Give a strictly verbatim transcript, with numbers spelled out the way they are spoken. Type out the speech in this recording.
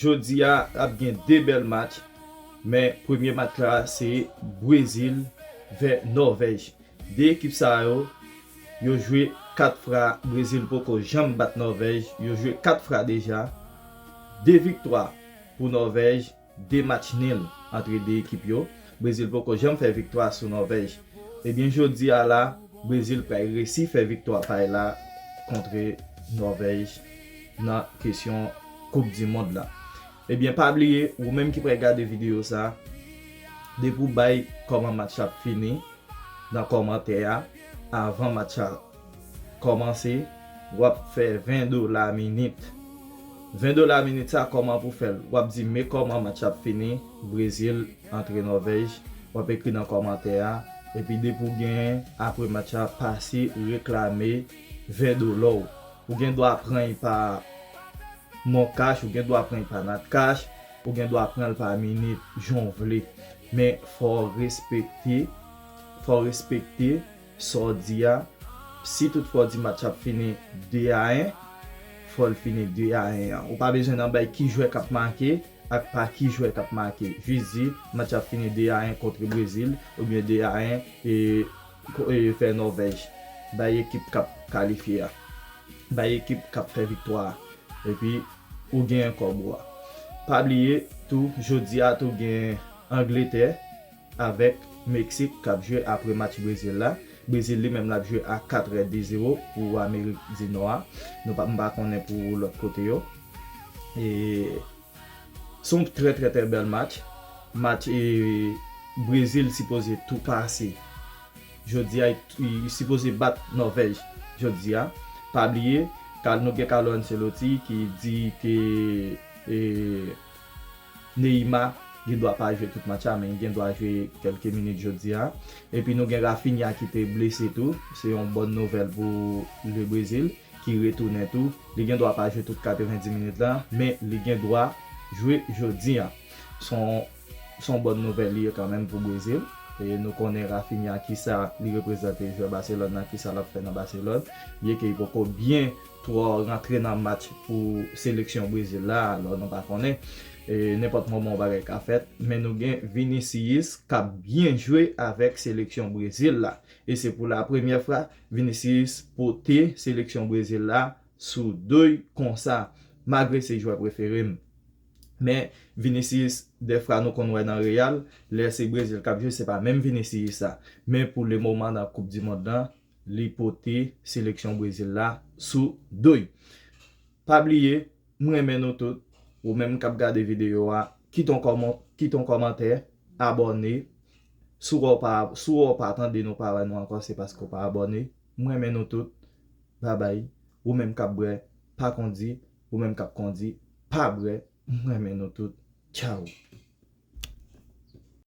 Jodi a ap gen de bèl match, men premye match la se Brezil vs Nòvèj. De ekip sa yo, yo jwe kat fwa. Brezil poko janm bat Nòvèj, yo jwe kat fwa deja. De viktwa pou Nòvèj, de match nil antre de ekip yo. Brezil poko janm fè viktwa sou Nòvèj. Ebyen, jodi a la, Brezil pral resi fè viktwa pa l la kont Nòvèj nan kesyon Koup di Mond la. Ebyen, pa bliye, ou menm ki pral gade videyo sa, depi w bay kòman match la ap fini nan kòmantè a, avan match la kòmanse, w ap fè ven dola minit. Ven dola minit sa, kòman pou fè l? W ap di, men kòman match ap fini, Brezil antre Nòvèj. W ap ekri nan kòmantè a. Epi depi w genyen, apre match la, pase reklame ven dola w. Ou gen dwa pran l pa MonCash, ou gen dwa pran l pa NatCash, ou gen dwa pran l pa minit, jan w vle. Men fò w respekte, fò w respekte sa w di a. Si toutfwa w di match ap fini de a en, fò l fini de a en an. Ou pa bezwen nan bay ki jwè k ap make ak pa ki jwè k ap make. Jis di match ap fini de a en kont Brezil oubyen de a en e, ko- e fè Nòvèj. Bay ekip k ap kalifye a. Bay ekip k ap fè viktwa a. Epi ou genyen kòb ou a. Pa bliye tou, jodi a tou gen Angletè avèk Meksik k ap jwe apre match Brezil la. Brezil li menm l ap jwe a katrè de zewo pou Amerik di Nò a. Nou pa, m pa konnen pou lòt kote yo. E se yon trè, trè, trè bèl match. Match e, Brezil sipoze tou pase. Jodi a, li, li sipoze bat Nòvèj jodi a. Pa bliye, Kal, nou gen Carlo Ancelotti ki di ke e, Neymar gen dwa pa jwe tout match la, men li gen dwa jwe kèlke minit jodi a. Epi nou gen Raphinha ki te blese tou. Se yon bòn nouvèl pou le Brezil ki retounen tou. Li gen dwa pa jwe tout katrevenndis minit la, men li gen dwa jwe jodi a. Se yon, se yon bòn nouvèl li ye kanmenm pou Brezil. E nou konnen Raphinha kisa li reprezante jwè Barcelone nan, kisa l ap fè nan Barcelone. Byenke li poko byen twò rantre nan match pou seleksyon Brezil la, alò nou pa konnen. E, nenpòt moman yon bagay ka fèt, men nou gen Vinicius k ap byen jwe avèk seleksyon Brezil la. E se pou la premyè fwa Vinicius pote seleksyon Brezil la sou do l konsa, malgre se jwè prefere m. Men Vinicius, dèfwa nou konn wè nan Real, lè se Brezil k ap jwe, se pa menm Vinicius sa. Men pou le moman nan Koup di Mond lan, li pote seleksyon Brezil la sou do l. Pa bliye, m renmen nou tout. Ou menm k ap gade videyo a, kite yon kòman-, kite yon kòmantè, abòne. Si w pa, si w pa tande nou pawòl nou ankò, se paske w pa abòne. M renmen nou tout. Babay. Ou menm k ap bwè, pa kondi. Ou menm k ap kondi, pa bwè. M renmen nou tout. Tchaw.